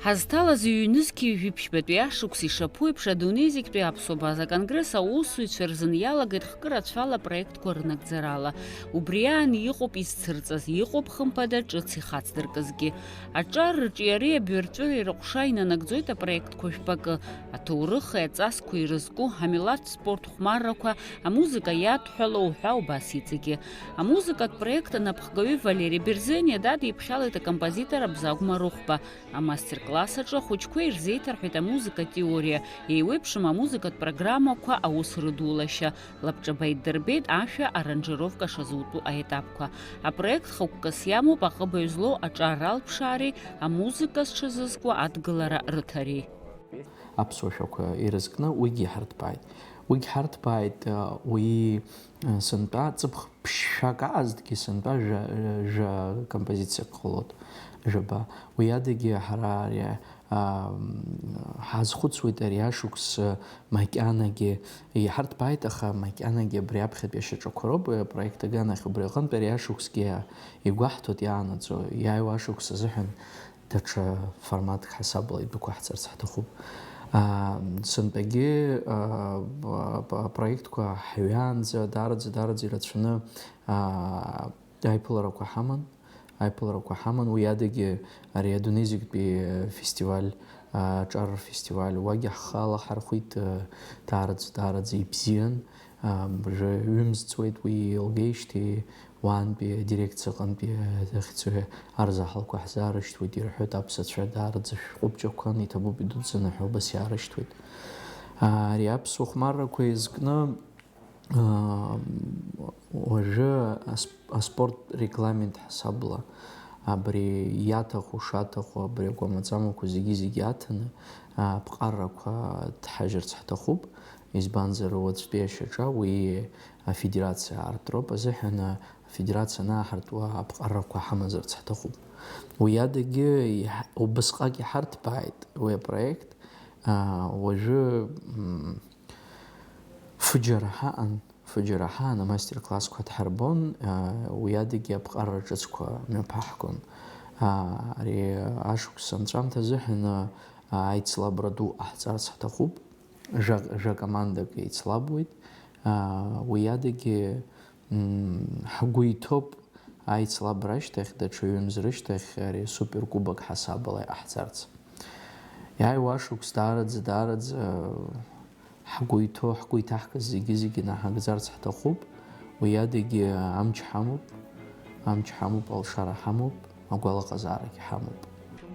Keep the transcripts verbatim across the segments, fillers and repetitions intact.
Ҳазҭалаз ҩнызқьи жәиԥшьбатәи ашықәс ишаԥу еиԥш, адунеи зегьтәи аԥсуа база конгресс аусзуҩцәа рзын иалагеит хкы рацәала апроектқәа рынагӡарала. Убри аан иҟоуп изцырҵаз, иҟоуп хымԥада ҿыц ихацдыркызгьы. Аҿар рҿиареи абаҩрҵәыреи рыҟәша инанагӡоит апроектқәа жәпакы, аҭоурыхи аҵасқәеи ирызку, амилаҭтә спорт хәмаррақәа, амузыка иадҳәалоу ҳәа убас иҵегьы. Амузыкатә проект анапхгаҩы Валери Берзениа дадиԥхьалеит акомпозитор Абзагә Марыхәба. Амастер-класс аҿы ахәыҷқәа ирзеиҭарҳәеит амузыка теориа, еиуеиԥшым амузыкатә программақәа аус рыдулашьа, лабҿаба иддырбеит ашәа аранжировка шазутәу аетапқәа. Апроект хықәкыс иамоуп аҟыбаҩ злоу аҿар ралԥшаареи амузыка зҽазызкуа адгылара рыҭареи. Аԥсуа шәақәа ирызкны уигьы иҳарҭбааит. Уигь ҳарҭбааит, уи, сынтәа ҵыԥх ԥшьшәак аазҭгьы сынтәа жәа-, жәа композициак ҟалоит, жәаба. Уи адагьы ҳара ари, ам, ҳазхәыцуеит ари ашықәс макьанагьы иҳарҭбааит, аха макьанагьы абри аԥхьатәи ашьаҿақәа роуп, уи апроект аганахь. Убри аҟынтә ари ашықәсгьы игәаҳҭоит иаанаҵо, иааиуа ашықәс азыҳәан даҽа форматк ҳасабала идәықәаҳҵарц ҳҭахуп. Аа, сынтәагьы, аа, ап-, апроектқәа ҳаҩаанӡа даараӡа, даараӡа ирацәаны, аа, аиԥыларақәа ҳаман, аиԥыларақәа ҳаман, уи адагьы ари адунеи зегьтәи фестиваль, аа, аҿар рфестиваль, уагьы ҳхы алаҳархәит, аа, даараӡа, даараӡа ибзиан, аа, уажәы ҩымз ҵуеит уи илгеижьҭеи, уаантәи адирекциа аҟынтәи ахьӡ-, арзаҳалқәа ҳзаарышьҭуеит, ирҳәоит, аԥсацәа даараӡа шәҟәыбҷақәан, иҭабуп идуӡӡаны ҳәа убас иаарышьҭуеит. Ари аԥсуа хәмаррақәа еизкны, аа, уажәы ас-, аспорт регламент ҳасабла абри иаҭаху, шаҭаху, абри агәамаҵамақәа зегьы-зегьы аҭаны, аа, аԥҟарақәа ҭҳажьырц ҳҭахуп. Избанзар, уаҵәтәи ашьаҿа уи афедерациа аартроуп азыҳәан, афедерациа анааҳартуа аԥҟарақәа ҳамазарц ҳҭахуп. Уи адагьы иҳ-, убысҟак иҳарҭбааит уи апроект. Аа, уажәы, м, фыџьара ҳаҟан, фыџьара ҳаан, амастер-классқәа дҳарбон, аа, уи адагьы аԥҟарра ҿыцқәа мҩаԥаҳгон. Аа, ари ашықәс анҵәамҭа азыҳәан, аа, аицлабра ду ҟаҳҵарц ҳҭахуп. Жәа-, жәа командак еицлабуеит. Аа, уи адагьы, м, ҳгәы иҭоуп аицлабра ашьҭахь, даҽа ҩымз рышьҭахь ари асуперкубок ҳасабала иҟаҳҵарц. Иааиуа ашықәс даараӡа, даараӡа ҳгәы иҭоу, ҳгәы иҭаҳкыз зегьы-зегьы наҳагӡарц ҳҭахуп. Уи адагьы амч ҳамоуп, амч ҳамоуп, алшара ҳамоуп, агәалаҟазаарагьы ҳамоуп.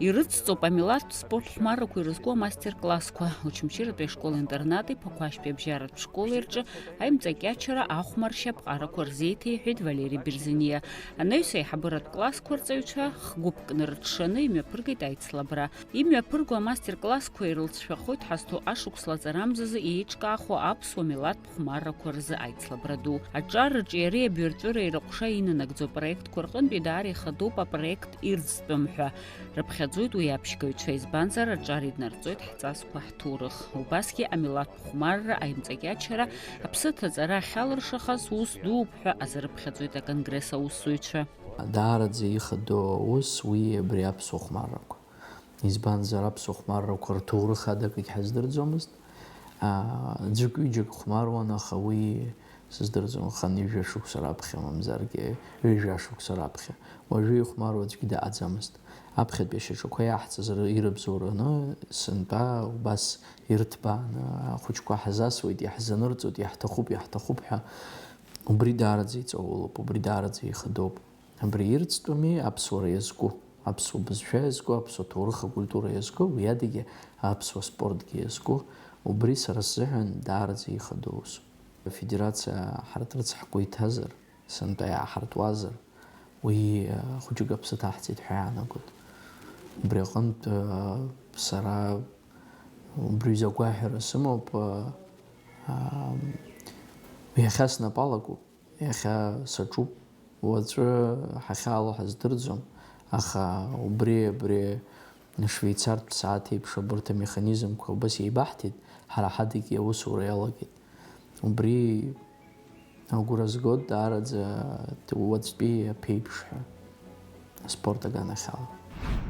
Ирыцҵоуп амилаҭтә спорт хәмаррақәа ирызку амастер-классқәа. Очамчыратәи ашкол-интернати Ԥақәашьтәи абжьаратә школи рҿы аимҵакьачара, ахәмаршьа аԥҟарақәа рзеиҭеиҳәеит Валери Берзениа. Анаҩс аиҳабыратә классқәа рҵаҩцәа хгәыԥкны рыҽшаны имҩаԥыргеит аицлабра. Имҩаԥырго амастер-классқәа ирылҵшәахоит ҳазҭоу ашықәс лаҵарамзазы еиҿкаахо аԥсуа милаҭтә хәмаррақәа рзы аицлабра ду. Аҿар рҿиареи абаҩрҵәыреи рыҟәша инанагӡо апроектқәа рҟынтәи даара ихадоуп апроект Ирӡтәым ҳәа. Рыԥхьаӡоит уи аԥшьгаҩцәа, избанзар, аҿар иднарҵоит ҳҵасқәа, ҳҭоурых. Убасгьы амилаҭтә хәмарра, аимҵакьачара, аԥсы ҭаҵара ахьалыршахаз ус дууп ҳәа азырыԥхьаӡоит аконгресс аусзуҩцәа. Даараӡа ихадоу аус уи абри аԥсуа хәмаррақәа. Избанзар, аԥсуа хәмаррақәа рҭоурых ада акгьы ҳаздырӡомызт. Аа, ӡәык-ҩыџьак хәмаруан, аха уи, сыздырӡом, хынҩажәа шықәса раԥхьа, мамзаргьы ҩажәа шықәса раԥхьа. Уажәы ихәмаруа аӡәгьы дыҟаӡамызт. Аԥхьатәи ашьаҿақәа иаҳҵаз р-, ирыбзоураны, сынтәа убас ирҭбааны, ахәыҷқәа ҳазасуеит, иаҳзанырҵоит, иаҳҭахуп, иаҳҭахуп ҳәа. Убри даараӡа иҵаулоуп, убри даараӡа ихадоуп. Абри ирӡтәыми аԥсуара иазку, аԥсуа бызшәа иазку, аԥсуа ҭоурых акультура иазку, уи адагьы аԥсуа спортгьы иазку, убри сара сзыҳәан даараӡа ихадоу усуп. Афедерациа ҳарҭ рыцҳақәа иҭазар, сынтәа иааҳартуазар, уи, э, хәыҷык аԥсы ҭаҳҵеит ҳәа иаанагоит. Убри аҟынтә, э, сара убри изы агәаҳәара сымоуп, э, ам, иахьа снапы алакуп. Иахьа саҿуп, уаҵәы ҳахьаало ҳаздырӡом, аха убри, абри швеицартә сааҭ еиԥш абарҭ амеханизмқәа убас еибаҳҭеит, ҳара ҳадагьы аусура иалагеит. Убри агәра згоит даараӡа уаҵәтәи аԥеиԥш ҳәа аспорт аганахьала.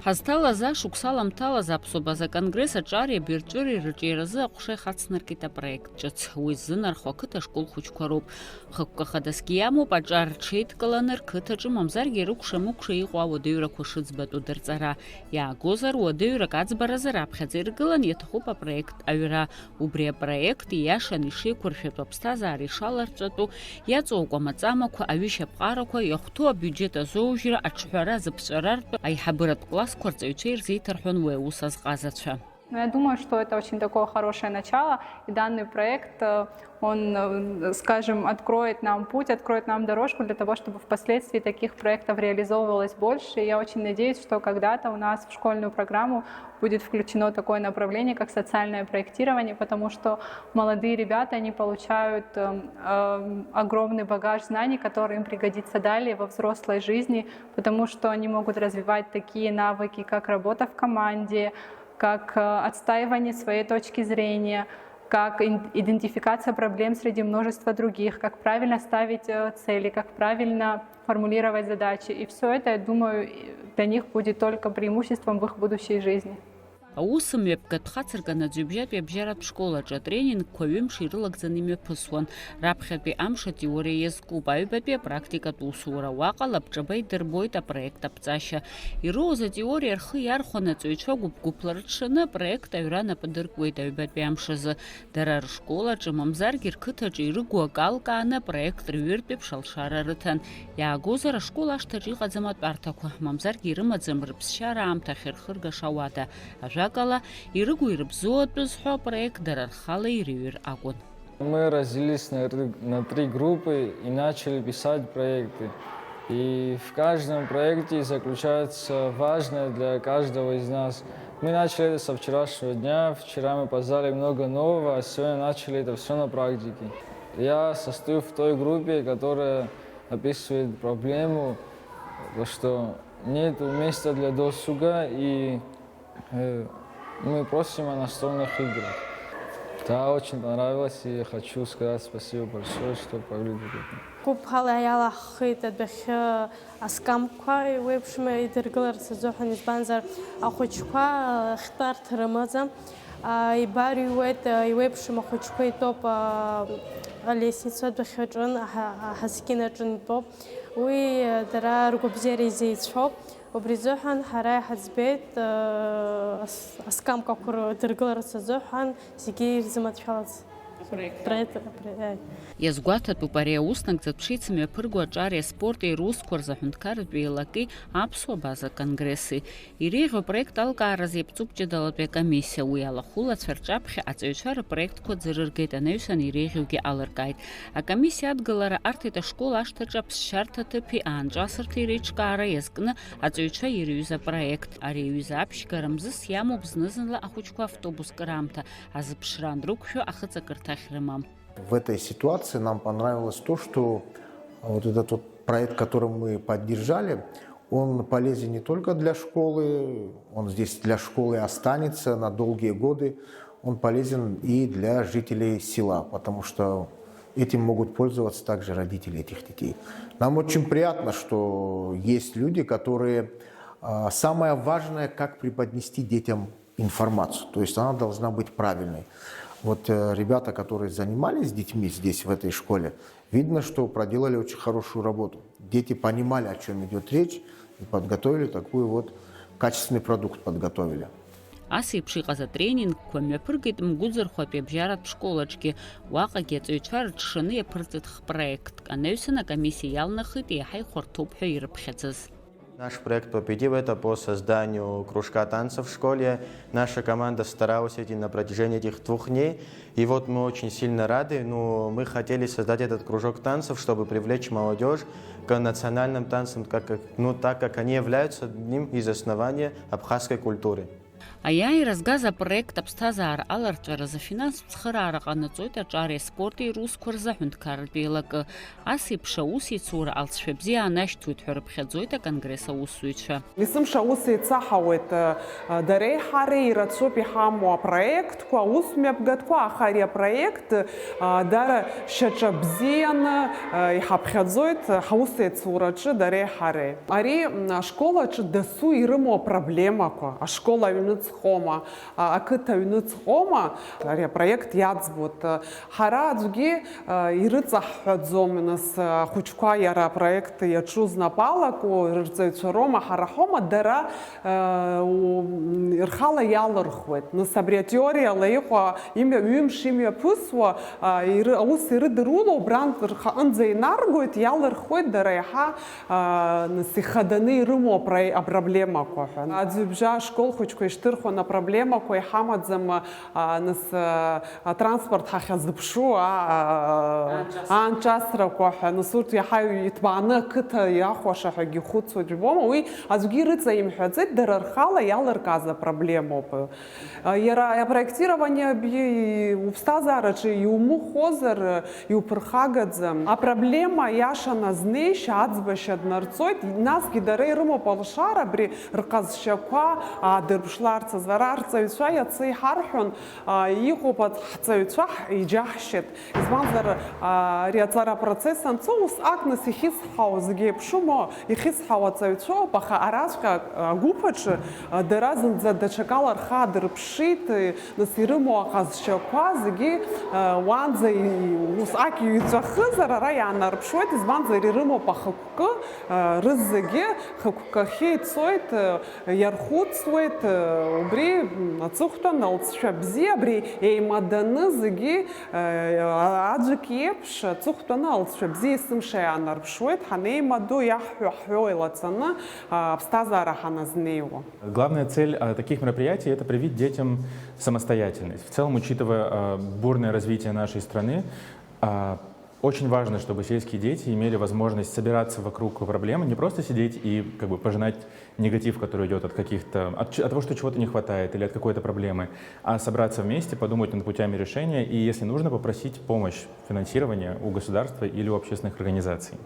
Ҳазҭалаз ашықәс аламҭалаз аԥсуа база конгресс аҿареи абирҵәыреи рыҿиаразы аҟәша ихацнаркит апроект ҿыц. Уи ззынархо ақыҭа ашкол хәыҷқәа роуп. Хықәкы хадасгьы иамоуп аҿар рҽеидкыланы рқыҭаҿы, мамзаргьы рыкәша-мыкәша иҟоу ауадаҩрақәа шыӡбатәу дырҵара. Иаагозар, уадаҩрак аӡбаразы раԥхьаӡа иргылан, иаҭахуп апроект аҩра. Убри апроект ииашаны ишеиқәыршәатәу, аԥсҭазаара ишаларҵәатәу, иаҵоу акәамаҵамақәа, аҩышьаԥҟарақәа, иахәҭоу абиуџьет азоужьра, аҿҳәара, азыԥҵәара ртәы аиҳабыратә классқәа рҵаҩцәа ирзеиҭарҳәон уи аус азҟазацәа. Но я думаю, что это очень такое хорошее начало, и данный проект, э, он, э, скажем, откроет нам путь, откроет нам дорожку для того, чтобы впоследствии таких проектов реализовывалось больше. И я очень надеюсь, что когда-то у нас в школьную программу будет включено такое направление, как социальное проектирование, потому что молодые ребята, они получают, эм, эм, огромный багаж знаний, который им пригодится далее во взрослой жизни, потому что они могут развивать такие навыки, как работа в команде, как, э, отстаивание своей точки зрения, как ин-, идентификация проблем среди множества других, как правильно ставить, э, цели, как правильно формулировать задачи. И всё это, я думаю, и для них будет только преимуществом в их будущей жизни. Аусмҩаԥгатә хацыркын аӡҩыбжьатәи абжьаратә школаҿы атренингқәа ҩымш ирылагӡаны имҩаԥысуан. Раԥхьатәи амш атеориа иазкуп, аҩбатәи апрактикатә усура. Уаҟа лабҿаба идырбоит апроект аԥҵашьа. Ироуз атеориа рхы иархәаны аҵаҩцәа гәыԥ-гәыԥла рыҽшаны апроект аҩра нап адыркуеит аҩбатәи амш азы. Дара рышкол аҿы, мамзаргьы рқыҭаҿы ирыгу акы алкааны апроект рҩыртә еиԥш алшара рыҭан. Иаагозар, ашкол ашҭаҿы иҟаӡам атәарҭақәа, мамзаргьы ирымаӡам рыԥсшьара аамҭа ахьырхыргаша ауада. Ажәакала, ирыгу-ирыбзоу атәы зҳәо апроект дара рхала ирыҩыр акәын. Мы разделились на три, на три группы и начали писать проекты. И в каждом проекте заключается важное для каждого из нас. Мы начали это со вчерашнего дня. Вчера мы познали много нового, а сегодня начали это всё на практике. Я состою в той группе, которая описывает проблему, то, что нет места для досуга, и, э, мы просим о настольных играх. Да, очень понравилось, и хочу сказать спасибо большое, что провели этот. Гәыԥ ҳәа иалаҳхит адәахьы аскамқәа еиуеиԥшым идыргыларц азыҳәан, избанзар, ахәыҷқәа, э, хьтәарҭа рымаӡам. А, ибарыҩуеит, а, еиуеиԥшым ахәыҷқәа итәоуп, а, алестница адәахьы аҿын, аҳа-, аҳаскьын аҿын итәоуп. Уи, а, дара ргәабзиара изеицәоуп. Убри азыҳәан ҳара иҳаӡбеит, а, ас-, аскамқәақәа рыдыргыларц азыҳәан зегьы ирзымацәалаз. Проект. Проект, проект. Иазгәаҭатәуп ари аус нагӡатә шеицымҩаԥырго аҿареи аспорти русқәа рзы аҳәынҭқарратә еилаки аԥсуа база конгресси. Иреиӷьу апроект алкааразы иаԥҵоуп ҷыдалатәи акомиссиа. Уи алахәылацәа рҿаԥхьа аҵаҩцәа рпроектқәа ӡырыргеит, анаҩсан иреиӷьугьы алыркааит. Акомиссиа адгылара арҭеит ашкол ашҭаҿы аԥсшьарҭа ҭыԥи аанҿасырҭеи реиҿкаара иазкны аҵаҩцәа ирҩыз апроект. Ари аҩыза аԥшьгара мзызс иамоуп зны-зынла ахәыҷқәа автобус кыраамҭа азыԥшра анрықәшәо ахыҵакырҭа ахьрымам. В этой ситуации нам понравилось то, что вот этот вот проект, который мы поддержали, он полезен не только для школы, он здесь для школы останется на долгие годы, он полезен и для жителей села, потому что этим могут пользоваться также родители этих детей. Нам очень приятно, что есть люди, которые, а, самое важное, как преподнести детям информацию. То есть она должна быть правильной. Вот, э, ребята, которые занимались с детьми здесь, в этой школе, видно, что проделали очень хорошую работу. Дети понимали, о чём идёт речь, и подготовили такую вот качественный продукт подготовили. Ас еиԥш иҟаз атренингқәа мҩаԥыргеит Мгәыӡырхәатәи абжьаратә школаҿгьы. Уаҟагьы аҵаҩцәа рыҽшаны иаԥырҵит хпроектк. Анаҩсан акомиссиа иалнахит еиҳа ихәарҭоуп ҳәа ирыԥхьаӡаз. Наш проект «Победи» — это по созданию кружка танцев в школе. Наша команда старалась этим на протяжении этих двух дней. И вот мы очень сильно рады. Ну, мы хотели создать этот кружок танцев, чтобы привлечь молодёжь к национальным танцам, как, как, ну, так как они являются одним из оснований абхазской культуры. Аиааира згаз апроект аԥсҭазаара аларҵәаразы афинанстә цхыраара ҟанаҵоит аҿареи аспорти русқәа рзы аҳәынҭқарратә еилакы. Ас еиԥш аусеицура алҵшәа бзиа аанашьҭуеит ҳәа рыԥхьаӡоит аконгресс аусзуҩцәа. Есымша аус еицаҳауеит, э, дареи ҳареи, ирацәоуп иҳамоу апроектқәа, аус мҩаԥгатәқәа, аха ари апроект, э, дара шьаҿа бзианы, э, иҳаԥхьаӡоит, э, ҳаусеицураҿы дареи ҳареи. Ари, м, ашкол аҿы дасу ирымоу апроблемақәа, ашкол аҩныҵҟоума, а, ақыҭа аҩныҵҟоума, ари апроект иаӡбоит. Ҳара аӡәгьы, а, ирыҵаҳҳәаӡом, нас, ахәыҷқәа иара апроект иаҿу знапалак, рырҵаҩцәа роума, ҳара ҳоума, дара, а, у-, рхала иалырхуеит. Нас абри атеориала иҟоу имҩа, ҩымш имҩаԥысуа, а, иры-, аус ирыдыруло, убрантә рхаҟынӡа инаргоит, иалырхуеит дара иаҳа, а, нас ихаданы ирымоу апра-, апроблемақәа ҳәа. Аӡҩыбжа ашкол хәыҷқәа ишьҭырхуан апроблемақәа иҳамаӡам, а, нас, а, атранспорт ҳахьазыԥшу, а, а, Аанҿасра. аанҿасрақәа ҳәа, нас урҭ иаҳа иҭбааны ақыҭа иахәаша ҳәагьы ихәыцуеит, жәбома, уи аӡәгьы ирыҵаимҳәаӡеит, дара рхала иалыркааз апроблемоуп. Иара апроектирование уԥсҭазаараҿы иумыхозар, иуԥырхагаӡам. Апроблема иаша назнеишьа аӡбашьа днарҵоит, насгьы дара ирымоуп алшара абри рҟазшьақәа аадырԥшларц азы. Ара арҵаҩцәа иацы иҳарҳәон, а, иҟоуп аҵ-, ҳҵаҩцәа ҳ-, иџьаҳшьеит. Избанзар, а, ари аҵара апроцесс анцо, усҟак нас ихьысҳау зегьы еиԥшумо, ихьысҳау аҵаҩцәоуп, аха араҵәҟьа агәыԥ аҿы, а, дара зынӡа даҽакала рхы аадырԥшит, нас ирымоу аҟазшьақәа зегьы, а, уанӡа и-, усҟак иҩҵәахызар, ара иаанарԥшуеит, избанзар, ирымоуп ахықәкы, а, рызегьы хықәкахьы ицоит, а, иархәыцуеит, а, убри, м, аҵыхәтәан алҵшәа бзиа, абри еимаданы зегьы, а, аӡәк иеиԥш, аҵыхәтәаны алҵшәа бзиа есымша иаанарԥшуеит, ҳанеимадоу иаҳҳәо ҳҳәо еилаҵаны, а, аԥсҭазаара ҳаназнеиуа. Главная цель, а, таких мероприятий — это привить детям самостоятельность. В целом, учитывая, а, бурное развитие нашей страны, а, очень важно, чтобы сельские дети имели возможность собираться вокруг проблемы, не просто сидеть и как бы пожинать негатив, который идёт от каких-то, от ч-, от того, что чего-то не хватает или от какой-то проблемы, а собраться вместе, подумать над путями решения и, если нужно, попросить помощь, финансирование у государства или у общественных организаций.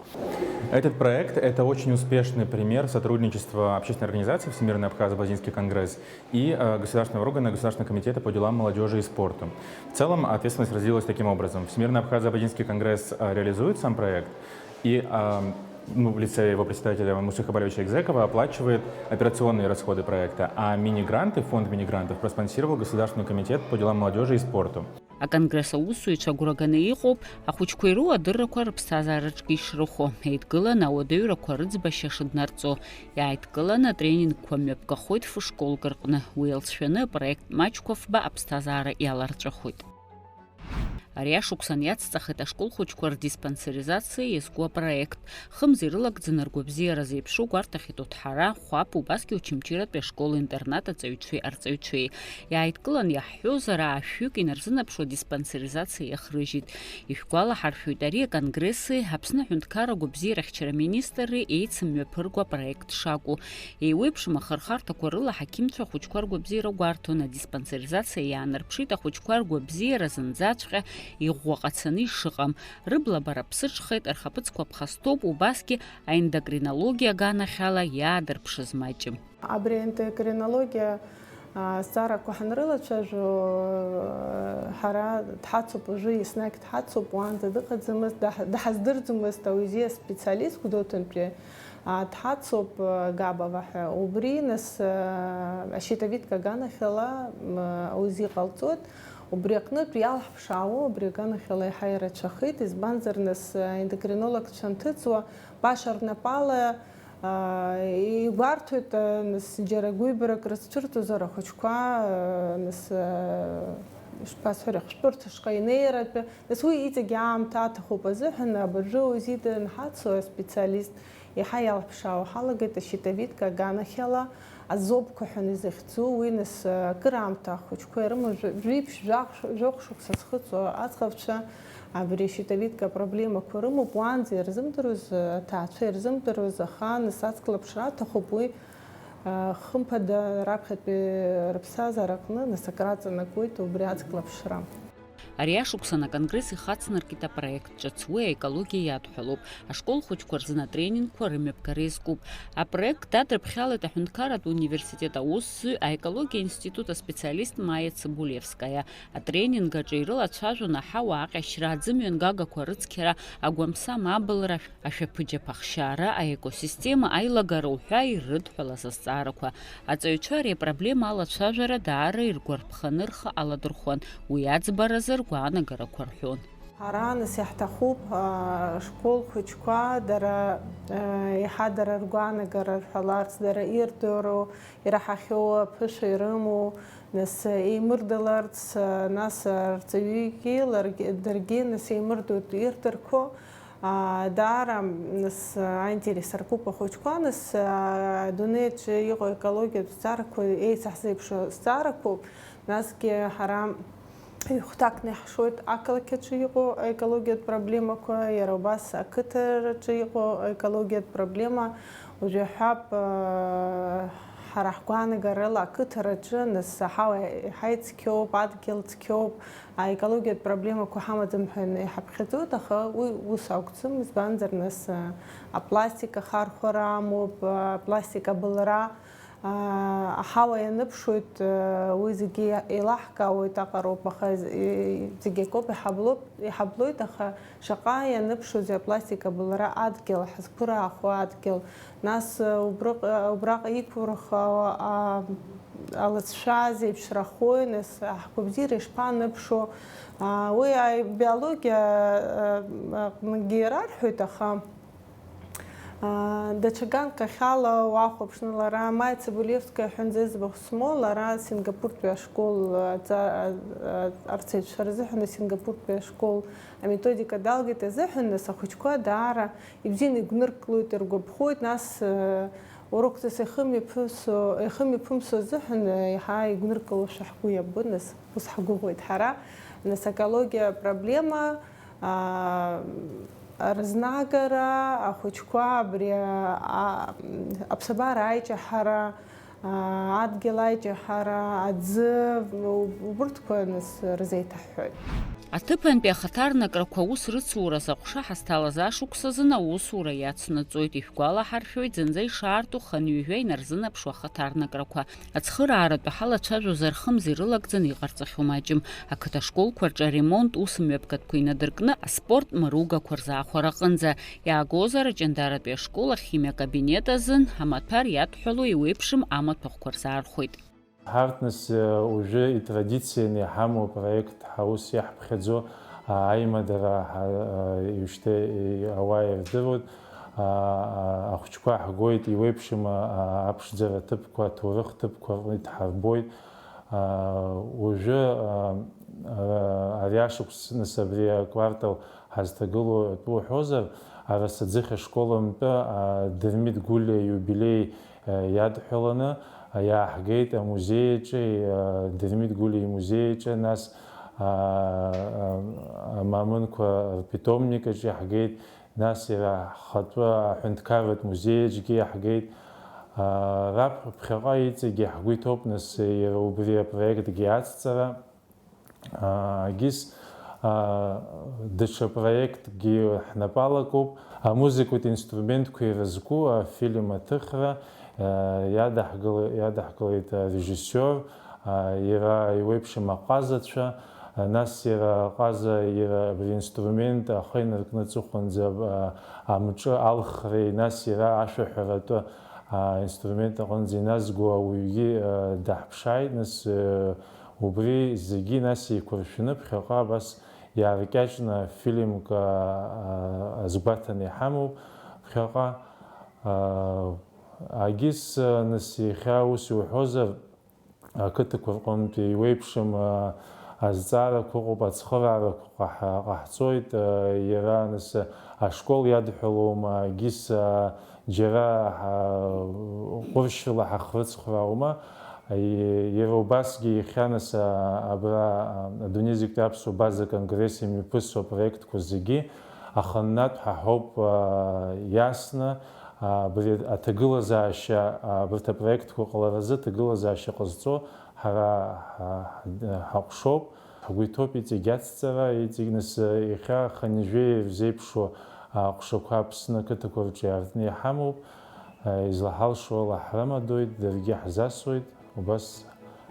Этот проект — это очень успешный пример сотрудничества общественной организации Всемирный Абхазо-Абазинский конгресс и, э, государственного органа Государственного комитета по делам молодёжи и спорту. В целом, ответственность разделилась таким образом. Всемирный Абхазо-Абазинский конгресс, э, реализует сам проект и, э, ну, в лице его председателя Мусы Хабалевича Экзекова оплачивает операционные расходы проекта, а мини-гранты, фонд мини-грантов проспонсировал Государственный комитет по делам молодёжи и спорту. Аконгресс аусзуҩцәа агәра ганы иҟоуп ахәыҷқәа ироуа адыррақәа рыԥсҭазаараҿгьы ишрыхәо. Еидгыланы ауадаҩрақәа рыӡбашьа шыднарҵо, иааидкыланы атренингқәа мҩаԥгахоит фышколк рҟны. Уи алҵшәаны апроект маҷқәа фба аԥсҭазаара иаларҵәахоит. Ари ашықәсан иацҵахеит ашкол хәыҷқәа рдиспансеризациа иазку апроект. Хымз ирылагӡаны ргәабзиара зеиԥшу гәарҭахьеит Оҭҳара, Хәаԥ, убасгьы Очамчыратәи ашкол-интернат аҵаҩцәеи арҵаҩцәеи. Иааидкылан иаҳҳәозар, аашәҩык инарзынаԥшуа диспансеризациа иахрыжьит. Ишәгәалаҳаршәоит, ари аконгресси Аԥсны аҳәынҭқарра гәабзиарахьчара министри еицымҩаԥырго апроект шакәу. Еиуеиԥшым ахырхарҭақәа рыла аҳақьымцәа ахәыҷқәа ргәабзиара гәарҭон, адиспансеризациа иаанарԥшит ахәыҷқәа ргәабзиара зынӡаҵәҟьа иӷәӷәа ҟацаны ишыҟам. Рыблабара ԥсыҽхеит, рхаԥыцқәа ԥхасҭоуп, убасгьы аендокринологиа аганахьала иаадырԥшыз маҷым. Абри аендокринологиа, а, азҵаарақәа ҳанрылацәажәо, а, ҳара дҳацуп, уажәы еснагь дҳацуп, уаанӡа дыҟаӡамызт, даҳ-, даҳаздырӡомызт ауаҩы специалист Гәдоуҭантәи, а, дҳацуп, а, Габова ҳәа. Убри, нас, а, ащитовидка аганахьала, м, ауаҩы иҟалҵоит. Убри аҟнытә иалҳԥшаауа, убри аганахьала иаҳа ирацәахеит, избанзар, нас, а, ендокринологцәа анҭыҵуа, баша рнапала, аа, игәарҭоит, аа, нас, џьара гәыҩбарак рызцәырҵуазар ахәыҷқәа, аа, нас, аа, ишԥасҳәари, ахәшәтәырҭа шҟа инеиратәы, нас, уи иҵегь аамҭа аҭахуп азыҳәан, абыржәы УЗИ данҳацу аспециалист иаҳа иалԥшаауа ҳалагеит, ащитовидка аганахьала азобқәа ҳәа изыхьӡу, уи, нас, акыраамҭа ахәыҷқәа ирымоу жәа-, жәиԥшь, жәахә-, жәохә шықәса зхыҵуа аӡӷабцәа, абри ащитовидка апроблемақәа рымоуп, уаанӡа ирзымдыруаз, аҭаацәа ирзымдыруаз, аха, нас, аҵклаԥшра аҭахуп уи, Хымԥада, раԥхьатәи рыԥсҭазаараҟны нас акраҵанакуеит убри аҵклаԥшра. Ари ашықәсан аконгресс ихацнаркит апроект ҿыц, уи аекологиа иадҳәалоуп. Ашкол хәыҷқәа рзын атренингқәа рымҩаԥгара иазкуп. Апроект дадырԥхьалеит аҳәынҭқарратә университет аусзуҩ, аекологиа институт аспециалист Маиа Цыбулевскаиа. Атренинг аҿы ирылацәажәон аҳауа аҟьашьра, аӡымҩангагақәа рыцқьара, агәамсам абылра, ашәаԥыџьаԥ ахшьаара, аекосистема аилагара уҳәа ирыдҳәалаз азҵаарақәа. Аҵаҩцәа ари апроблема алацәажәара даара иргәарԥханы рхы аладырхәон, уи аӡбаразы ргәаанагарақәа рҳәон. Ҳара, нас, иаҳҭахуп, а, школ хәыҷқәа дара, а, еиҳа дара ргәаанагара рҳәаларц, дара ирдыруа, ираҳахьоу аԥышәа ирымоу, нас, еимырдаларц, а, нас, арҵаҩыгьы ларгьы, даргьы, нас, еимырдоит ирдырқәо, а, даара, нас, аинтерес аркуп ахәыҷқәа, нас, а, адунеиаҿы иҟоу аекологиатә зҵаарақәа еицаҳзеиԥшу зҵаарақәоуп, насгьы ҳара Ҩ-хәҭакны иаҳшоит ақалақь аҿы иҟоу аекологиатә проблемақәа, иара убас ақыҭараҿы иҟоу аекологиатә проблема. Уажәы иаҳҳәап, ҳара ҳгәаанагарала ақыҭараҿы нас аҳауа еиҳа ицқьоуп, адгьыл цқьоуп, аекологиатә проблемақәа ҳамаӡам ҳәа иҳаԥхьаӡоит, аха уи ус акәӡам, избанзар, нас апластик ахархәара амоуп, апластик абылра. Аҳауа ианыԥшуеит, уи зегьы еилаҳкаауеит аҟароуп, аха зегь акоуп, иҳаблоит, аха шаҟа ианыԥшузеи апластик абылра адгьыл, ҳазқәыраахо адгьыл, нас убраҟа иқәырхо алыҵшәа зеиԥшрахои, нас ҳгәабзиара ишԥаныԥшуо, уи абиологиа аҟынгьы ирарҳәоит, аха Даҽа ганкахьала уахәаԥшны, лара Майя Цыбулевская ҳәа зыӡбахә змоу, лара Сингапуртәи ашкол, арҵаҩцәа рзыҳәан Сингапуртәи ашкол аметодика далгеит азыҳәан, нас ахәыҷқәа даара ибзианы игәнырклоит, иргәаԥхоит, нас урокҵас ихымҩаԥымсо, ихымҩаԥымсо азыҳәан еиҳа игәныркылошәа ҳгәы иабоит, нас ус ҳгәыӷуеит ҳара, нас аекологиа проблема, Рызнагара, ахәыҷқәа абри аԥсабара аиҷаҳара, адгьыл аиҷаҳара, аӡы, убырҭқәа нас рзеиҭаҳҳәоит. Аҭыԥантәи ахаҭарнакрақәа аус рыцура зыҟәша ҳазҭалаз ашықәс азын аусура иацнаҵоит, ишәгәалаҳаршәоит, зынӡа ишаарту хынҩажәа инарзынаԥшуа ахаҭарнакрақәа. Ацхырааратәы ҳалацәажәозар, хымз ирылагӡаны иҟарҵахьоу маҷым. Ақыҭа школқәа рҿы аремонт ус мҩаԥгатәқәа инадыркны, аспорт мыругақәа рзаахәара аҟынӡа, иаагозар, Аҷандаратәи ашкол ахимиа акабинет азын амаҭәар иадҳәалоу еиуеиԥшым амаҭәахәқәа рзаархәеит. Ҳарҭ нас, уажәы итрадицианы иҳамоу апроект ҳаус иаҳԥхьаӡо, аимадара ҳа-, ишьҭа ауаа ирдыруеит, ахәыҷқәа ҳгоит, еиуеиԥшым аԥшӡара ҭыԥқәа, аҭоурых ҭыԥқәа рҟны идҳарбоит. Уажәы, ари ашықәс, нас, абри аквартал ҳазҭагылоу атәы уҳәозар, Арасаӡыхь ашкол амтәы, Дырмит Гәлиа ииубилеи иадҳәаланы иааҳгеит амузеи аҿы, Дырмит Гәлиа имузеи аҿы, нас, Мамынқәа рпитомник аҿы иаҳгеит, нас иара ҳхатәы аҳәынҭқарратә музеи аҿгьы иаҳгеит. Раԥхьаҟа иҵегьы ҳгәы иҭоуп, нас, иара убри апроектгьы ацҵара. Егьыс, даҽа проектгьы ҳнапы алакуп, амузыкатә инструментқәа ирызку афильм аҭыхра, иадаҳгыл-, иадаҳкылеит арежиссиор, иара иуеиԥшым аҟазацәа, нас иара аҟаза, иара абри инструмент ахы инаркны аҵыхәанӡа, амҿы алхреи, нас иара ашәаҳәаратәы аинструмент аҟынӡа иназго ауаҩгьы даҳԥшааит, нас, Убри зегьы нас еиқәыршәаны ԥхьаҟа абас иааркьаҿны фильмк, аа, азгәаҭаны иҳамоуп ԥхьаҟа. Аа, агьыс, нас, иахьа ус иуҳәозар, ақыҭақәа рҟынтә еиуеиԥшым, аа, азҵаарақәа ыҟоуп, ацхыраарақәа ҟаҳ-, ҟаҳҵоит, аа, иара, нас, ашкол иадҳәалоума, агьыс, аа, Џьара ҳа-, ҟәыршьрыла ҳахрыцхраауама? Иара убасгьы иахьа, нас, а-, абра, а-, адунеи зегьтәи аԥсуа база конгресс имҩаԥысуа апроектқәа зегьы аханнатә ҳаҳауп, а, иасны, Абри аҭагылазаашьа, абарҭ апроектқәа ҟаларазы аҭагылазаашьа ҟазҵо ҳара ҳа-, ҳаҟәшоуп. Ҳгәы иҭоуп иҵегь ацҵара, иҵегь нас иахьа хынҩажәеи рзеиԥшу аҟәшақәа Аԥсны ақыҭақәа рҿы иаартны иҳамоуп. Излаҳалшо ала ҳрымадоит, даргьы ҳзасуеит, убас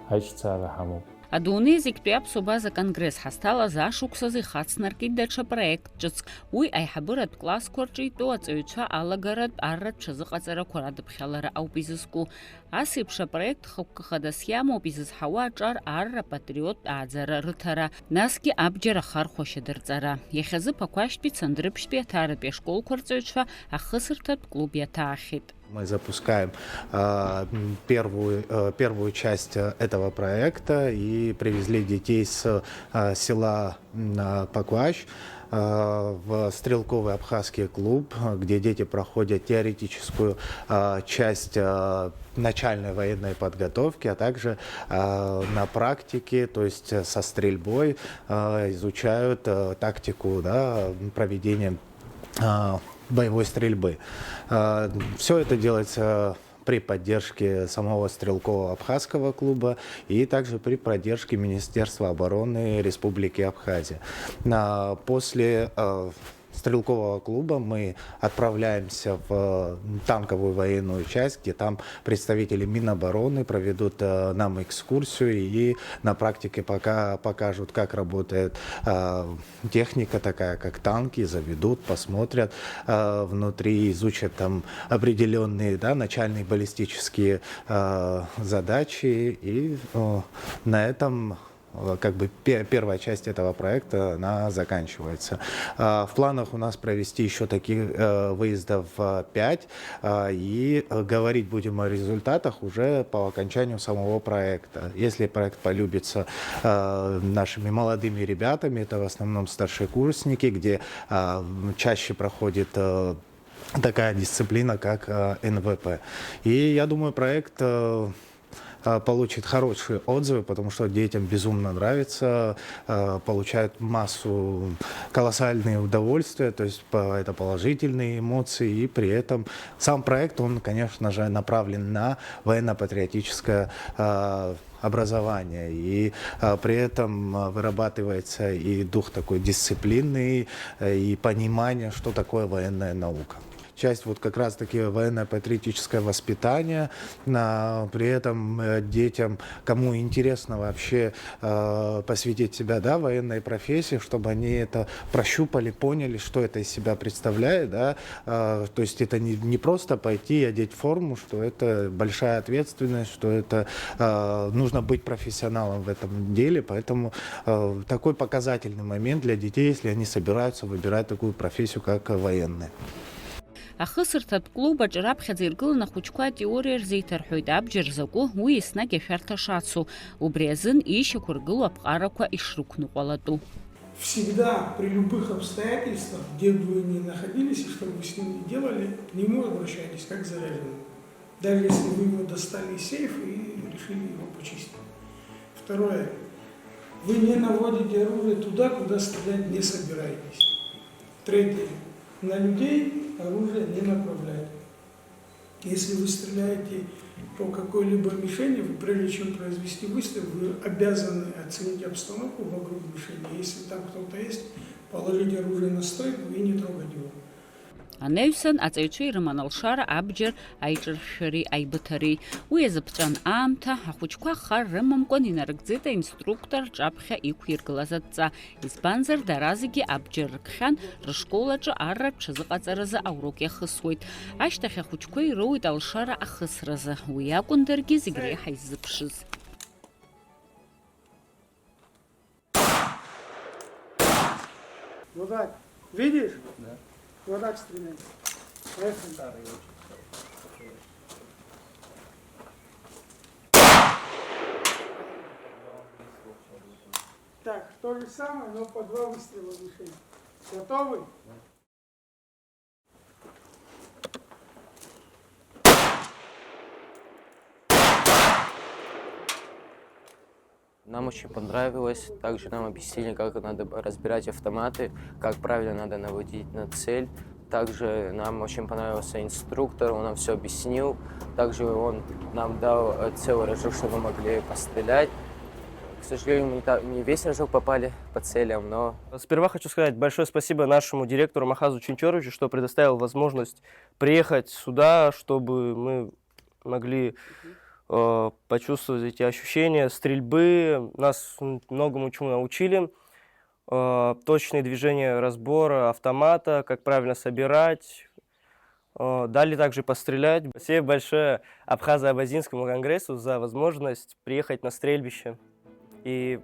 аиҿцаара ҳамоуп. Адунеи зегьтәи аԥсуа база конгресс ҳазҭалаз ашықәсазы ихацнаркит даҽа проект ҿыцк. Уи аиҳабыратә классқәа рҿы итәоу аҵаҩцәа алагаратә арратә ҽазыҟаҵарақәа радыԥхьалара ауп изызку. Ас еиԥш апроект хықәкы хадас иамоуп изызҳауа аҿар арра патриоттә ааӡара рыҭара, насгьы абџьар ахархәашьа дырҵара. Иахьазы Ԥақәашьтәи Цандрыԥшьтәи Аҭааратәи ашколқәа рҵаҩцәа ахысырҭатә клуб иаҭаахьеит. Мы запускаем, а, м, первую, э, первую часть, э, этого проекта и привезли детей с, э, села, м, а, Пакваш, э, в стрелковый абхазский клуб, где дети проходят теоретическую, а, часть, а, начальной военной подготовки, а также, а, на практике, то есть, э, со стрельбой, а, изучают, э, тактику, да, проведения а, боевой стрельбы. Все это делается при поддержке самого стрелкового абхазского клуба и также при поддержке Министерства обороны Республики Абхазия. А, после, а, стрелкового клуба мы отправляемся в танковую военную часть, где там представители Минобороны проведут, э, нам экскурсию и на практике пока покажут, как работает, а, техника такая, как танки, заведут, посмотрят, э, внутри, изучат там определённые, да, начальные баллистические, э, задачи, и, э, на этом, э, как бы пе-, первая часть этого проекта, она заканчивается. А, в планах у нас провести ещё таких, э, выездов, э, пять. А, и, э, говорить будем о результатах уже по окончанию самого проекта. Если проект полюбится, э, нашими молодыми ребятами, это в основном старшекурсники, где, а, м, чаще проходит, э, такая дисциплина, как, э, Н В П. И я думаю, проект, э, э, получит хорошие отзывы, потому что детям безумно нравится, э, получают массу, колоссальные удовольствия, то есть по-, это положительные эмоции, и при этом сам проект, он, конечно же, направлен на военно-патриотическое, э, образование, и, э, при этом, э, вырабатывается и дух такой дисциплины, э, и понимание, что такое военная наука. Часть вот как раз-таки военно-патриотическое воспитание, а, при этом, э, детям, кому интересно вообще, э, посвятить себя, да, военной профессии, чтобы они это прощупали, поняли, что это из себя представляет, да, а, то есть это не, не просто пойти и одеть форму, что это большая ответственность, что это, а, нужно быть профессионалом в этом деле, поэтому, э, такой показательный момент для детей, если они собираются выбирать такую профессию, как военные. Ахысырҭатә клуб аҿы раԥхьаӡа иргыланы ахәыҷқәа атеориа рзеиҭарҳәоит, абџьар закәу, уи еснагь ашәарҭа шацу, убри азын ишьақәыргылоу аԥҟарақәа ишрықәныҟәалатәу. Всегда, при любых обстоятельствах, где бы вы ни находились и что бы вы с ним ни делали, к нему обращайтесь, как к заряженному. Даже если вы его достали из сейфа и решили его почистить. Второе. Вы не наводите оружие туда, куда стрелять не собираетесь. Третье. На людей оружие не направляйте. Если вы стреляете по какой-либо мишени, вы, прежде чем произвести выстрел, вы обязаны оценить обстановку вокруг мишени. Если там кто-то есть, положить оружие на стойку и не трогать его. Анаҩсан, аҵаҩцәа ирыман алшара абџьар аиҿыршәшәареи аибыҭареи. Уи азы ԥҵәан аамҭа, ахәыҷқәа хар рымамкәан инарыгӡеит аинструктор рҿаԥхьа иқәиргылаз адҵа. Избанзар, дара зегьы абџьар ркхьан, рышкол аҿы арратә ҽазыҟаҵаразы аурок иахысуеит. Ашьҭахь ахәыҷқәа ироуеит алшара ахысразы. Уи акәын даргьы зегь реиҳа иззыԥшыз. Вот так. Видишь? Да. Вот так стреляй. Поехали. Старый очень. Так, то же самое, но по два выстрела в мишень. Готовы? Нам очень понравилось. Также нам объяснили, как надо б-, разбирать автоматы, как правильно надо наводить на цель. Также нам очень понравился инструктор, он нам все объяснил. Также он нам дал э, целый рожок, чтобы мы могли пострелять. К сожалению, мы не, та- не весь рожок попали по целям, но Сперва хочу сказать большое спасибо нашему директору Махазу Чинчоровичу, что предоставил возможность приехать сюда, чтобы мы могли э, почувствовать эти ощущения стрельбы. Нас многому чему научили. Э, точные движения разбора автомата, как правильно собирать. Э, дали также пострелять. Спасибо большое Абхазо-Абазинскому конгрессу за возможность приехать на стрельбище и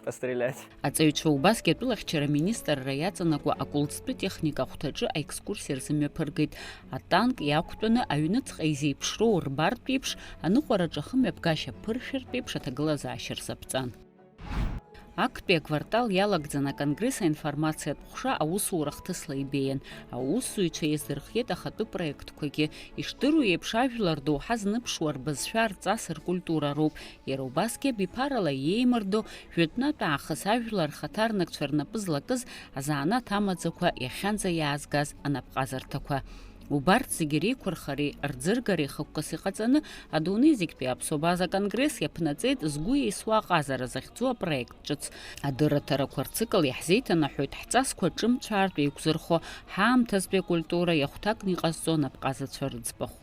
пострелять. Аҵаҩцәа убасгьы атәылахьчара аминистрра иаҵанакуа акәылӡтәы техника ахәҭаҿы аекскурсиа рзымҩаԥыргеит. Атанк иақәтәаны аҩныҵҟа изеиԥшроу рбартә еиԥш, аныҟәараҿы ахымҩаԥгашьа ԥыршәартә еиԥш аҭагылазаашьа рзаԥҵан. Актәи аквартал иалагӡаны аконгресс аинформациатә ҟәша аусура хҭысла ибеиан. Аусзуҩцәа иаздырхиеит ахатәы проектқәагьы. Ишдыру еиԥш, ажәлар доуҳа зныԥшуа рбызшәа, рҵас, ркультура роуп. Иара убасгьы абиԥарала иеимырдо, жәытәнатә аахыс ажәлар рхаҭарнакцәа рнапы злакыз азанааҭ амаӡақәа иахьанӡа иаазгаз анапҟазарҭақәа. Убарҭ зегьы реиқәырхареи рӡыргареи хықәкыс иҟаҵаны, адунеи зегьтәи аԥсуа база конгресс иаԥнаҵеит «Згәы еисуа аҟазара» захьӡу апроект ҿыц. Адырраҭарақәа рцикл иаҳзеиҭанаҳәоит ҳҵасқәа ҿымцәаартә еиқәзырхо, ҳаамҭазтәи акультура иахәҭакны иҟазҵо анапҟазацәа рыӡбахә.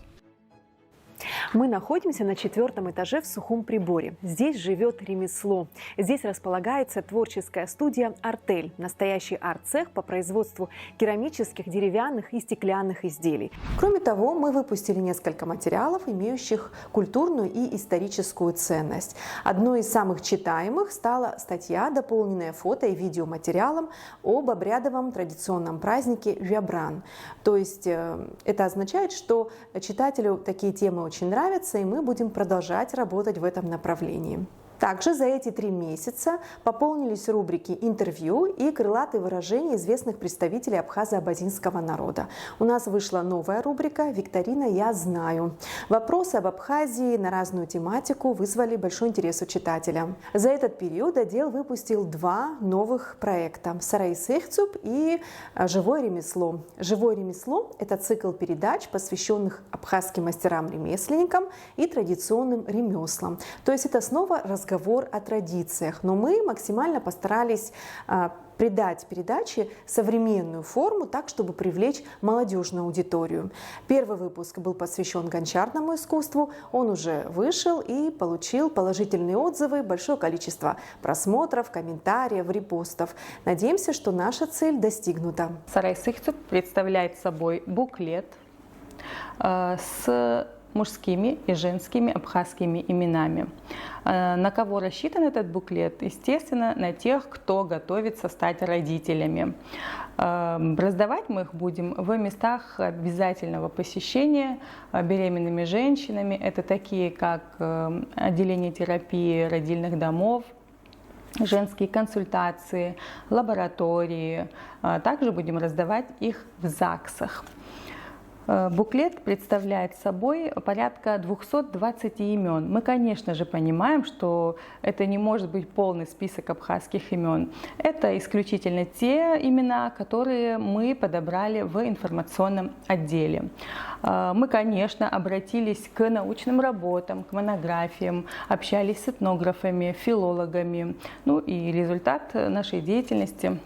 Мы находимся на четвертом этаже в Сухум-Приборе. Здесь живет ремесло. Здесь располагается творческая студия «Артель», настоящий арт-цех по производству керамических, деревянных и стеклянных изделий. Кроме того, мы выпустили несколько материалов, имеющих культурную и историческую ценность. Одной из самых читаемых стала статья, дополненная фото и видеоматериалом об обрядовом традиционном празднике Вябран. То есть э, это означает, что читателю такие темы очень нравятся, и мы будем продолжать работать в этом направлении. Также за эти три месяца пополнились рубрики «Интервью» и «Крылатые выражения известных представителей абхазо-абазинского народа». У нас вышла новая рубрика «Викторина «Я знаю». Вопросы об Абхазии на разную тематику вызвали большой интерес у читателя. За этот период отдел выпустил два новых проекта «Сарай Сыхьцуп» и э, «Живое ремесло». «Живое ремесло» — это цикл передач, посвященных абхазским мастерам-ремесленникам и традиционным ремеслам. То есть это снова разговор о традициях, но мы максимально постарались а, придать передаче современную форму так, чтобы привлечь молодежную аудиторию. Первый выпуск был посвящен гончарному искусству, он уже вышел и получил положительные отзывы, большое количество просмотров, комментариев, репостов. Надеемся, что наша цель достигнута. Сарай Сыхьцуп представляет собой буклет э, с мужскими и женскими абхазскими именами. Э, На кого рассчитан этот буклет? Естественно, на тех, кто готовится стать родителями. Э, Раздавать мы их будем в местах обязательного посещения э, беременными женщинами. Это такие, как э, отделение терапии родильных домов, женские консультации, лаборатории. А Также будем раздавать их в ЗАГСах. Э, Буклет представляет собой порядка двухсот двадцати имен. Мы, конечно же, понимаем, что это не может быть полный список абхазских имен. Это исключительно те имена, которые мы подобрали в информационном отделе. Э, Мы, конечно, обратились к научным работам, к монографиям, общались с этнографами, филологами. Ну и результат нашей деятельности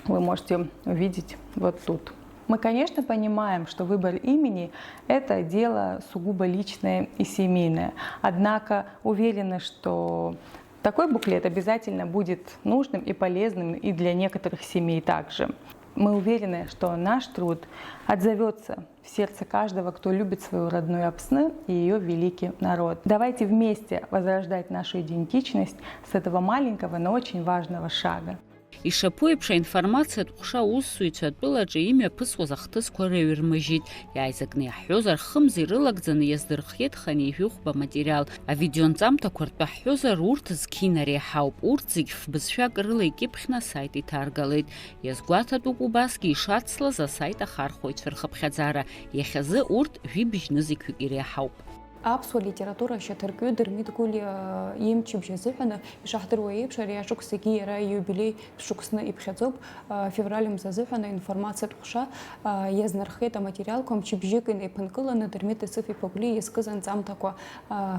вы можете увидеть вот тут. Мы, конечно, понимаем, что выбор имени — это дело сугубо личное и семейное. Однако уверены, что такой буклет обязательно будет нужным и полезным и для некоторых семей также. Мы уверены, что наш труд отзовется в сердце каждого, кто любит свою родную Апсны и ее великий народ. Давайте вместе возрождать нашу идентичность с этого маленького, но очень важного шага. Ишаԥу еиԥш, аинформациатә ҟәша аусзуҩцәа атәылаҿы имҩаԥысуаз ахҭысқәа рыҩрмыжьит. Иааизакны иаҳҳәозар, хымз ирылагӡаны иаздырхиеит хынҩажәи хәба материал. Авидеонҵамҭақәа ртәы ҳҳәозар, урҭ зқьи нареи ҳауп. Урҭ зегь фбызшәак рыла икьыԥхьны асайт иҭаргалеит. Иазгәаҭатәуп убасгьы ишацлаз асайт ахархәаҩцәа рхыԥхьаӡара. Иахьазы урҭ жәибжь нызқьҩык иреиҳауп. Аԥсуа литература ашьаҭаркҩы Дырмит Гәлиа имчыбжь азыҳәаны, ишаҳдыруа еиԥш, ари ашықәсгьы иара ииубилеи шықәсны иԥхьаӡоуп. Февраль мза азыҳәан аинформациатә ҟәша иазнархеит аматериалқәа, мчыбжьык инеиԥынкыланы Дырмит Есыф-иԥа Гәлиа иазкыз анҵамҭақәа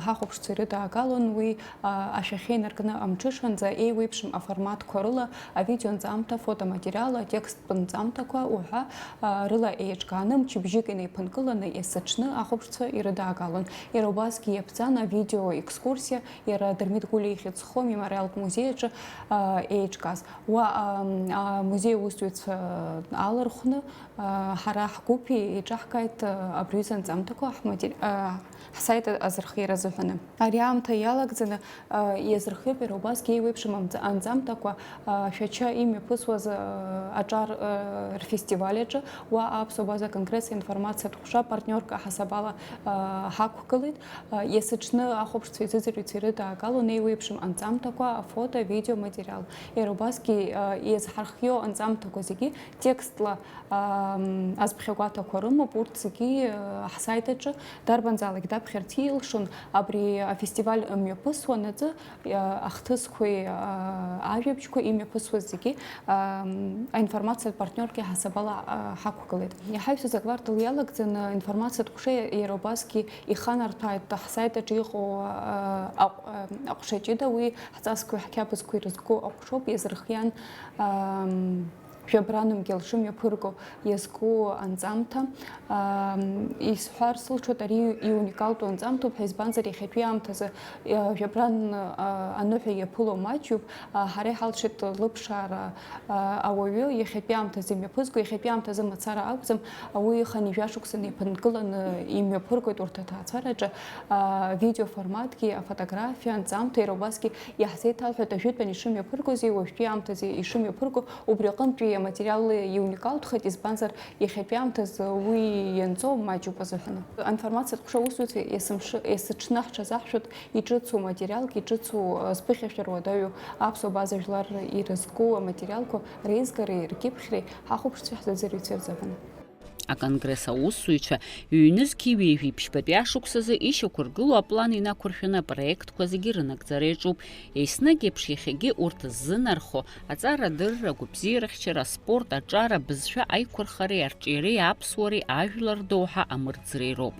ҳахәаԥшцәа ирыдаагалон. Уи ашәахьа инаркны амҽышанӡа еиуеиԥшым аформатқәа рыла авидеонҵамҭа, афотоматериал, атекст тәынҵамҭақәа уҳәа, а, рыла еиҿкааны, мчыбжьык инеиԥынкыланы, есыҽны ахәаԥшцәа ирыдаагалон. Иара убасгьы иаԥҵан авидеоекскурсиа, иара Дырмит Гәлиа ихьӡ зху амемориалтә музеи аҿы, а, еиҿкааз. Уа, а, амузеи аусзуҩцәа алархәны, а, ҳара ҳгәыԥ еиҿаҳкааит, а, абри аҩыза анҵамҭақәа ҳматери-, а, ҳсайт азырхиара азыҳәаны. Ари аамҭа иалагӡаны, а, иазырхиоуп иара убасгьы еиуеиԥшым амҵ-, анҵамҭақәа, а, Шәача имҩаԥысуаз, а, аҿар, а, рфестиваль аҿы. Уа аԥсуа база конгресс аинформациатә ҟәша партниорк аҳасабала, а, ҳақәгылеит. А, есыҽны ахәаԥшцәа изыӡырҩцәа ирыдаагалон еиуеиԥшым анҵамҭақәа, афото, авидеоматериал. Иара убасгьы, а, иазҳархиоу анҵамҭақәа зегьы текстла Ам, азԥхьагәаҭақәа рымоуп, урҭ зегьы, а, ҳсайт аҿы дарбанзаалак даԥхьарц илшон. Абри афестиваль мҩаԥысуанаҵы, а, ахҭысқәеи, а, ажәабжьқәа имҩаԥысуаз зегьы, ам, аинформациатә партниорк иаҳасабала, а, ҳақәгылеит. Иҳаҩсыз аквартал иалагӡаны аинформациатә ҟәша иара убасгьы иханарҭәааит ҳсайт аҿы иҟоу, а, аҟ-, а, аҟәша ҷыда, уи ҳҵасқәеи ҳқьабзқәеи ирызку аҟәшоуп, иазырхиан, ам, Жәабранымгьал шымҩаԥырго иазку анҵамҭа. Ам, исҳәар сылшоит, ари иуникалтәу анҵамҭоуп ҳәа, избанзар, иахьатәи аамҭазы, а, жәабран, а, аныҳәа иаԥыло маҷҩуп. А, ҳара иҳалшеит лыԥшаара, а, ауаҩы иахьатәи аамҭазы имҩаԥызго, иахьатәи аамҭазы мацара акәӡам, уи хынҩажәа шықәса неиԥынкыланы имҩаԥыргоит урҭ аҭаацәараҿы, а, видеоформатгьы, афотографиа, анҵамҭа, иара убасгьы иаҳзеиҭалҳәеит ажәытәан ишымҩаԥыргози уажәтәи аамҭазы ишымҩаԥырго. Убри аҟынтәи аматериал иуникалтәхеит, избанзар, иахьатәи аамҭазы уи ианҵоу маҷуп азыҳәаны. Аинформациатә ҟәша аусзуҩцәа есымш-, есыҽны ҳҽазаҳшәоит иҿыцу материалк, иҿыцу, э, зԥыхьашәара уадаҩу аԥсуа база жәлар ирызку аматериалқәа реизгареи ркьыԥхьреи ҳахәаԥшцәеи ҳзыӡырҩцәеи рзыҳәан. Аконгресс аусзуҩцәа ҩнызқьи ҩажәи ԥшьбатәи ашықәсазы ишьақәыргылоу аплан инақәыршәаны апроектқәа зегьы рынагӡара иаҿуп. Еснагь еиԥш иахьагьы урҭ ззынархо, аҵарадырра, агәабзиарахьчара, аспорт, аҿар, абызшәа, аиқәырхареи арҿиареи, аԥсуареи, ажәлар доуҳа амырӡреи роуп.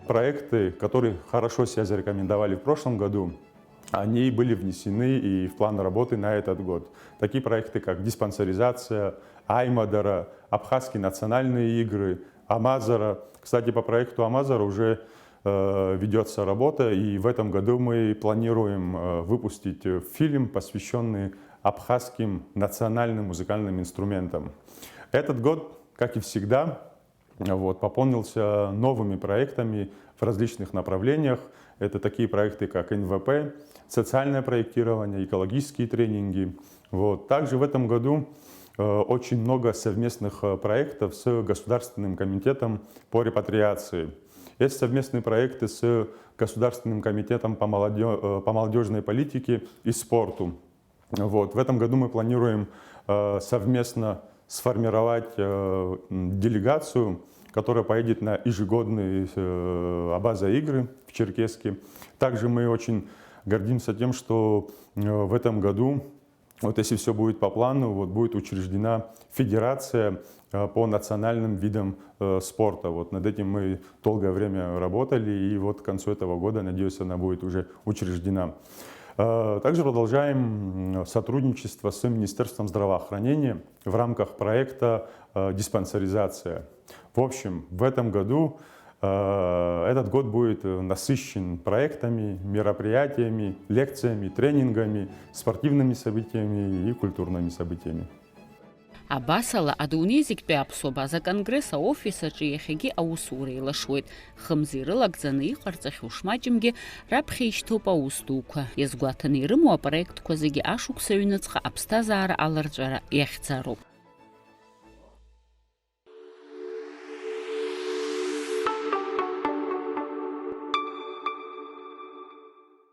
Проекты, которые хорошо себя зарекомендовали в прошлом году, они были внесены и в план работы на этот год. Такие проекты, как диспансеризация, Аймадара, Абхазские национальные игры, Амазара. Кстати, по проекту Амазара уже, э, ведётся работа, и в этом году мы планируем, э, выпустить, э, фильм, посвящённый абхазским национальным музыкальным инструментам. Этот год, как и всегда, вот, пополнился новыми проектами в различных направлениях. Это такие проекты, как Н В П, социальное проектирование, экологические тренинги. Вот. Также в этом году, э, очень много совместных, э, проектов с Государственным комитетом по репатриации. Есть совместные проекты с Государственным комитетом по молодё-, э, по молодёжной политике и спорту. Вот. В этом году мы планируем, э, совместно сформировать, э, м, делегацию, которая поедет на ежегодные, э, Абаза игры в Черкесске. Также мы очень гордимся тем, что, э, в этом году, вот если всё будет по плану, вот будет учреждена федерация, э, по национальным видам, э, спорта. Вот над этим мы долгое время работали, и вот к концу этого года, надеюсь, она будет уже учреждена. Э, также продолжаем, м, сотрудничество с Министерством здравоохранения в рамках проекта, э, диспансеризация. В общем, в этом году, э, этот год будет, э, насыщен проектами, мероприятиями, лекциями, тренингами, спортивными событиями и культурными событиями. Абасала, адунеи зегьтәи аԥсуа база конгресс аофис аҿы иахьагьы аусура еилашуеит. Хымз ирылагӡаны иҟарҵахьоу шмаҷымгьы раԥхьа ишьҭоуп аус дуқәа. Иазгәаҭаны ирымоу апроектқәа зегьы ашықәс аҩныҵҟа аԥсҭазаара аларҵәара иахьӡароуп.